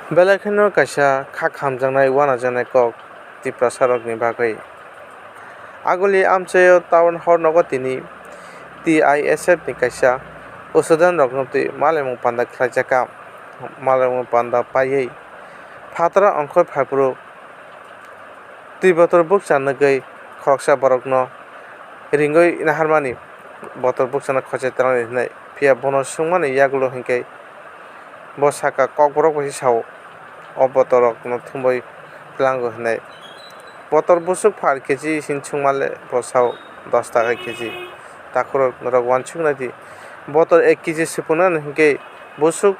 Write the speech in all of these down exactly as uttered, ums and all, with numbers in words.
Belai kheno kaisa kha khamjaknai uanajaknai kok Tiprasarokni bagwi. Aguli amchaio town hall nogo tini T I S F ni kaisa usudanrokno twi malaimung panda khlaijakha. Malaimung panda paiwi phataro ongkhor phaiphuru twi botor bukcha nugwi khoroksa borokno ringwi naharmani botor bukchano khorchai twlangnai hwnwi. Phiya bono swngmani yagulo hinkhe bo sakha, "Kokborok bai se sao, o botorrokno thumwi tlango," hwnwi. Botor bwswk phar keji hinsukma le bo sao, dos taka keji. Takhurok norok uansuknai di, botor ek keji swpwngna hinkhe bwswk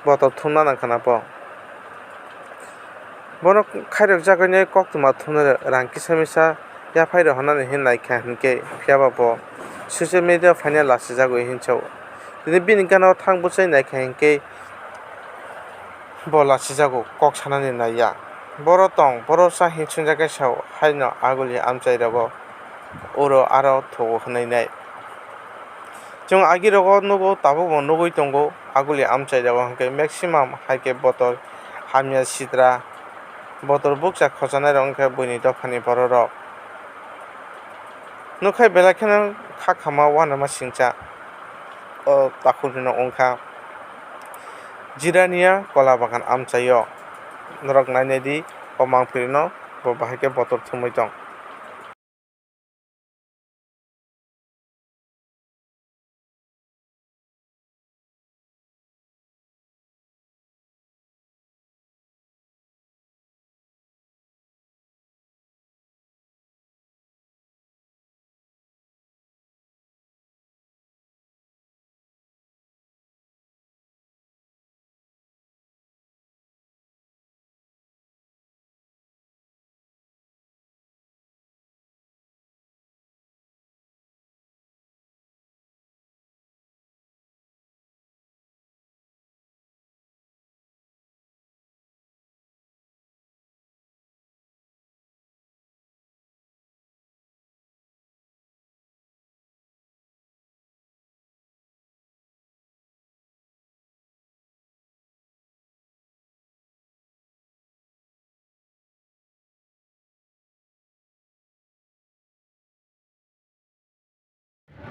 botor thumna nangkha na bo. Bono khairok jagani koktwma thumnai rang kisa misa yaphai rw hwnani hinwi naikha hinkhe, phiyaba bo social media phaina lachijago hinwi sao. Tini bini gana o thang bwchai naikha hinkhe bo lachijago, kok sanani naiya. Boro tong, boro cha hinwi swngjak khe sao, haino aguli amchai rogo uro aro thugo hwnwi nai. Chwng agi rogo nugo, tabukbo nugwi tongo, aguli amchai rogo hinkhe maximum hai khe botor hamya sitra, botor bukcha khochanai rok wngkhe buini dophani borok rok. Nukhai belai kheno kha khama uanama singcha o takhuk rino wngkha Jirania Kola Bagan amchaio. Norok nainai di o mangpili no, bo bahai khe botor thumwi tong.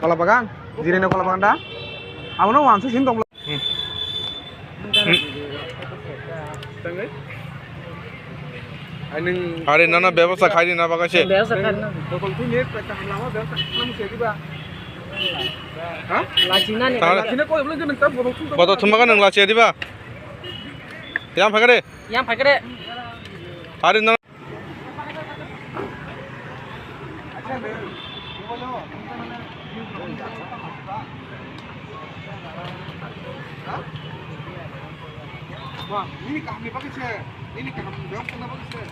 Kola bagan? Jirino kola bagan da? Abono wansa sin tong. Are nono bebosta khai rina bagwi se. Bebosta khai rina. Botol thumni kaham lama bebosta khlaimu se diba? Ha? Lachina ni. Lachina koi bole jene ta botol thum. Botol thumbaga nang lachi diba? Yang phagare. Yang phagare. Are nono Nini kaham ni bagwi se, nini kaham ni bagwi se.